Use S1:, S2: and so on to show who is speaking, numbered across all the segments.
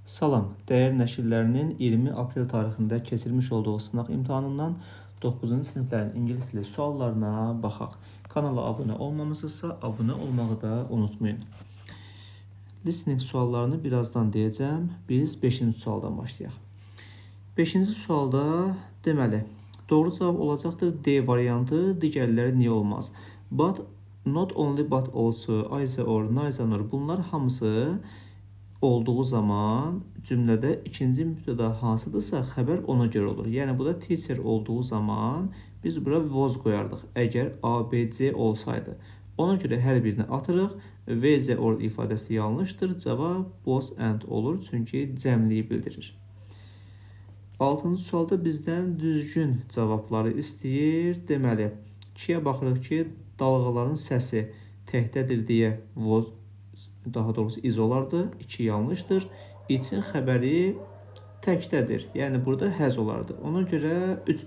S1: Salam, Dəyər nəşrlərinin 20 aprel tarixində keçirmiş olduğu sınaq imtahanından 9-cu siniflərin ingilis dili suallarına baxaq. Kanala abunə olmamısınızsa, abunə olmağı da unutmayın. Listening suallarını birazdan deyəcəm. Biz 5-ci sualdan başlayaq. 5-ci sualda deməli, doğru cavab olacaqdır D variantı, digərləri niyə olmaz? But, not only but also, either or, neither nor bunlar hamısı olduğu zaman cümlədə ikinci mübtəda hansıdırsa xəbər ona görə olur. Yəni bu da teacher olduğu zaman biz bura was qoyardıq. Əgər A, B, C olsaydı. Ona görə hər birini atırıq. V, Z, or ifadəsi yanlışdır. Cavab both and olur. Çünki cəmliyi bildirir. 6-cı sualda bizdən düzgün cavabları istəyir. Deməli, 2-yə baxırıq ki, dalğaların səsi təkdədir deyə was, daha doğrusu is olardı. 2 yanlışdır. It-in xəbəri təkdədir. Yəni burada has olardı. Ona görə 3,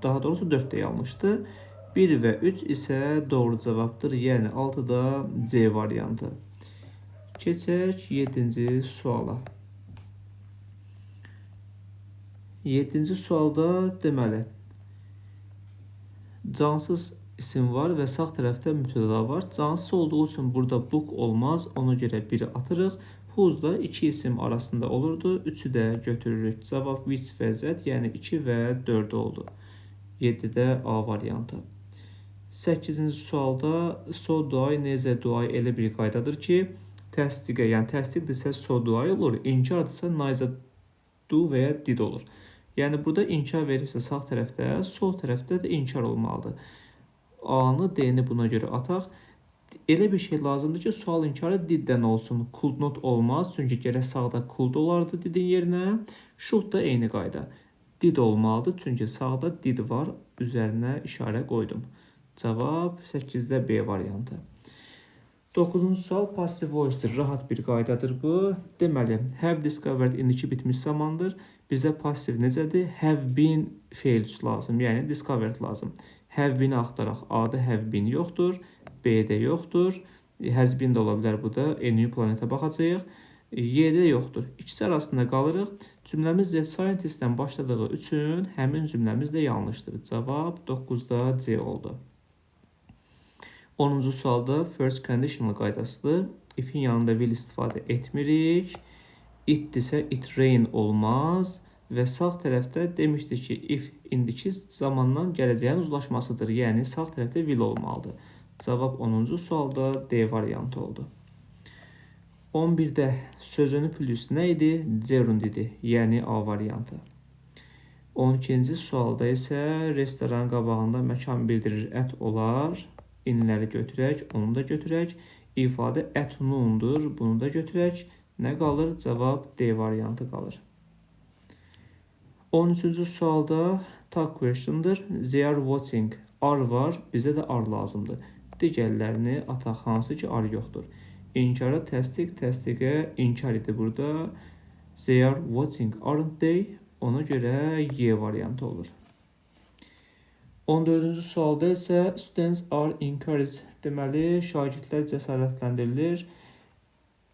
S1: daha doğrusu 4 də yanlışdır. 1 və 3 isə doğru cavabdır. Yəni 6-da C variantı. Keçək 7-ci suala. 7-ci sualda deməli, cansız isim var və sağ tərəfdə mübtəda var. Cansız olduğu üçün burada book olmaz. Ona görə 1-i atırıq. Whose da iki isim arasında olurdu. 3-ü də götürürük. Cavab which və that, yəni 2 və 4 oldu. 7-də A variantı. 8-ci sualda so do I, necə do I elə bir qaydadır ki, təsdiqə, yəni təsdiqdirsə so do I olur, inkardırsa neither do və ya did olur. Yəni burada inkar verirsə sağ tərəfdə, sol tərəfdə də inkar olmalıdır. A-nı, D-ni buna görə ataq. Elə bir şey lazımdır ki, sual inkarı did-dən olsun. Could not olmaz, çünki gərək sağda could olardı did-in yerinə. Should da eyni qayda. Did olmalıdır, çünki sağda did var, üzərinə işarə qoydum. Cavab 8-də B variantı. 9-cu sual passive voice-dir. Rahat bir qaydadır bu. Deməli, have discovered indiki bitmiş zamandır. Bizə passive necədir? Have been feil lazım, yəni discovered lazım. Have been-i axtaraq. A-da have been yoxdur, B-də yoxdur. Has been də ola bilər bu da. NU planetə baxacağıq. Y-də yoxdur. İkisi arasında qalırıq. Cümləmiz the scientist-dən başladığı üçün həmin cümləmiz də yanlışdır. Cavab 9-da C oldu. 10-cu sualda first conditional qaydasıdır. If-in yanında will istifadə etmirik. It-dirsə it rain olmaz. Və sağ tərəfdə demişdik ki, if indiki zamandan gələcəyin uzlaşmasıdır. Yəni sağ tərəfdə will olmalıdır. Cavab 10-cu sualda D variantı oldu. 11-də sözünü plus nə idi? Gerund idi. Yəni A variantı. 12-ci sualda isə restoran qabağında məkan bildirir at olar. İnləri götürək, onu da götürək. İfadə at noon'dur. Bunu da götürək. Nə qalır? Cavab D variantı qalır. 13-cü sualda tag question'dır. They are watching. Are var, bizə də are lazımdır. Digərlərini ataq, hansı ki are yoxdur. İnkara təsdiq, təsdiqə inkar idi burada. They are watching, aren't they? Ona görə Y variantı olur. 14-cü sualda isə students are encouraged. Deməli, şagirdlər cəsarətləndirilir.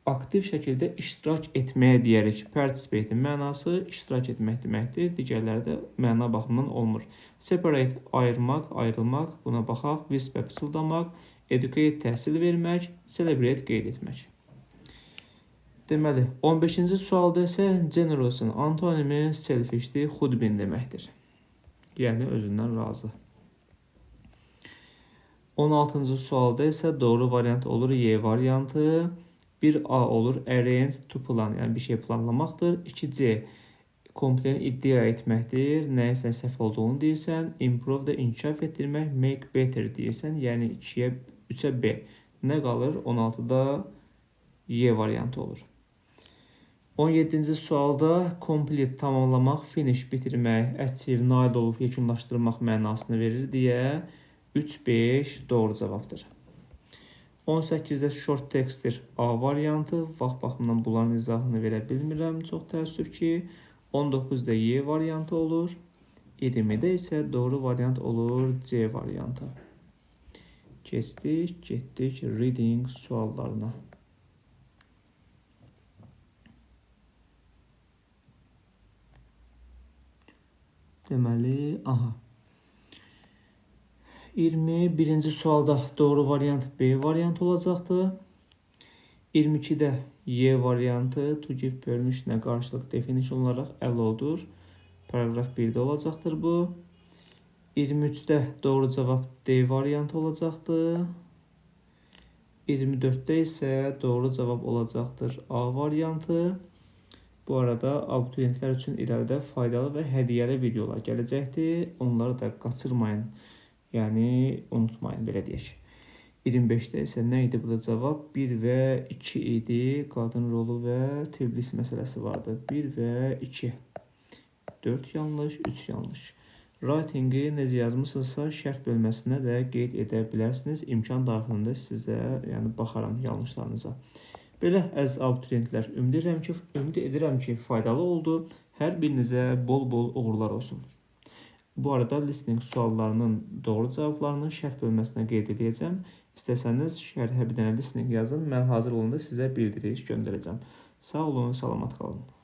S1: Aktiv şəkildə iştirak etməyə deyərik. Participate-in mənası iştirak etmək deməkdir. Digərləri də məna baxımından olmur. Separate ayırmaq, ayrılmaq, buna baxaq. Whisper pısıldamaq, educate təhsil vermək, celebrate qeyd etmək. Deməli, 15-ci sualda isə generous-un antonimi selfishdir, xudbin deməkdir. Yəni özündən razı. 16-cı sualda isə doğru variant olur Y variantı. 1A olur arrange to plan, yəni bir şey planlamaqdır. 2C complain iddia etməkdir. Nəyisə səhv olduğunu deyirsən. Improve da inkişaf etdirmək, make better deyirsən. Yəni 2-yə 3-ə B. Nə qalır? 16-da Y variantı olur. 17-ci sualda complete tamamlamaq, finish bitirmək, achieve nail olub yekunlaşdırmaq mənasını verir deyə 3-5 doğru cavabdır. 18-də short textdir A variantı. Vaxt baxımından bunların izahını verə bilmirəm. Çox təəssüf ki. 19-da Y variantı olur. 20-də isə doğru variant olur C variantı. Keçdik, getdik reading suallarına. Deməli, aha. 21-ci sualda doğru variant B variantı olacaqdır. 22-də Y variantı to give permission-ə qarşılıq definition olaraq allow-dur. Paragraf 1-də olacaqdır bu. 23-də doğru cavab D variantı olacaqdır. 24-də isə doğru cavab olacaqdır A variantı. Bu arada abituriyentlər üçün irəlidə faydalı və hədiyyəli videolar gələcəkdir. Onları da qaçırmayın. Yəni unutmayın belə deyək. 25-də isə nə idi burada cavab? 1 və 2 idi. Qadın rolu və Tbilisi məsələsi vardı. 1 və 2. 4 yanlış, 3 yanlış. Writing-i necə yazmısınızsa şərh bölməsinə də qeyd edə bilərsiniz. İmkan daxilində sizə, yəni baxaram yanlışlarınıza. Belə əziz abituriyentlər, ümid edirəm ki, faydalı oldu. Hər birinizə bol-bol uğurlar olsun. Bu arada listening suallarının doğru cavablarını şərh bölməsinə qeyd edəcəm. İstəsəniz şərhə bir dənə listening yazın. Mən hazır olanda sizə bildiriş göndərəcəm. Sağ olun, salamat qalın.